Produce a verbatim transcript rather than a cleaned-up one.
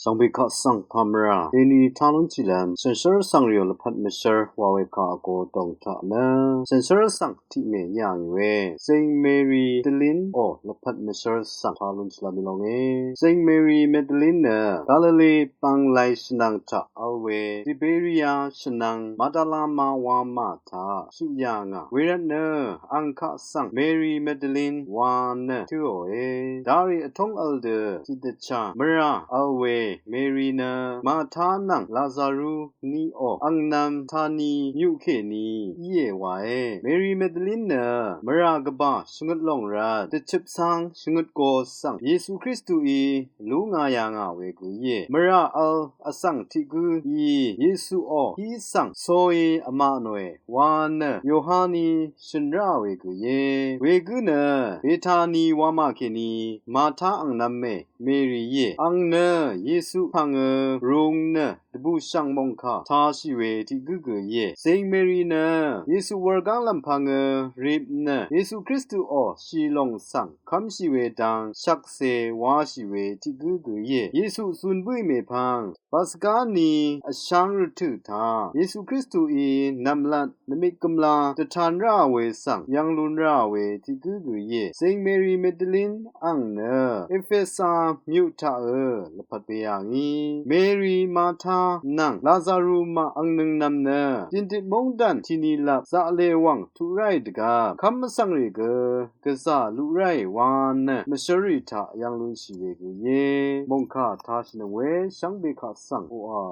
Shvngbe kaq svng pàmvrà deni talún chilvm shànshér vsvng rìò lvpat mvshér wa we kaq vgo dòng taq nø shànshér vsvng tiq mè yà ngì we Saint Mary Magdalene ò lvpat mvshér svng talún chilvm í lónge. Saint Mary Magdalene nø Galile bang lay shvnvng taq vl we Tiberia shvnvng Magdala ma wamà taq shuq yà ngà. Wervt nø ang kaq svng Mary Magdalene wa nø tǿòe. Darì vtóng vl dø tiqdvchá mvrà vl we Mary nø Martha nvng Lazaru niò angnvm tani myuqkèní íe wae. Mary Magdalene nø mvrà gvbà shvngøt lòng rvt dvchøp cáng shvngøt go svng Yesu Kristuí lú ngà yà ngà we gø íe. Mvrà vl vsvng tiq gǿ í Yesuò hí svng soí vmaqnòe wa nø Yohaní shø̀n rá we gø íe. We gǿ nø Betani wamà kèní Martha angnvm mè Mary íe. Ang nø Yesu pv̀ngø rūng nø dvbùshv̀ng mòngkà tāshì we tiq gǿ gø íe. Saint Mary nø Yesu wurgáng lv̀m pv̀ngø rip nø Yesu Kristuò shì lòng svng kv́mshì we dang shvkse washì we tiq gǿ gø íe. Yesu zun bǿì mèpvng Paska ni vsháng rvtø̀ taq Yesu Kristuí nv̀mlat nvmik gvmla dvtan rá we svng yv̀ng lun rá we tiq gǿ gø íe. Saint Mary Magdalene ang nø Efesa myuq taqø lvpat we yà ngì. Mary, Martha nvng Lazaru maq angnøng nvm nø dìndit móngdàn tìnìlap zaqle wv̀ng tuq ráì dvgvp kv́m vsvng rì gø gvzà luq ráì wa nø mvshǿr rì taq yv̀ng lunshì we gø íe. Mòngkà tāshìnøng we shvngbe kaq svng oqà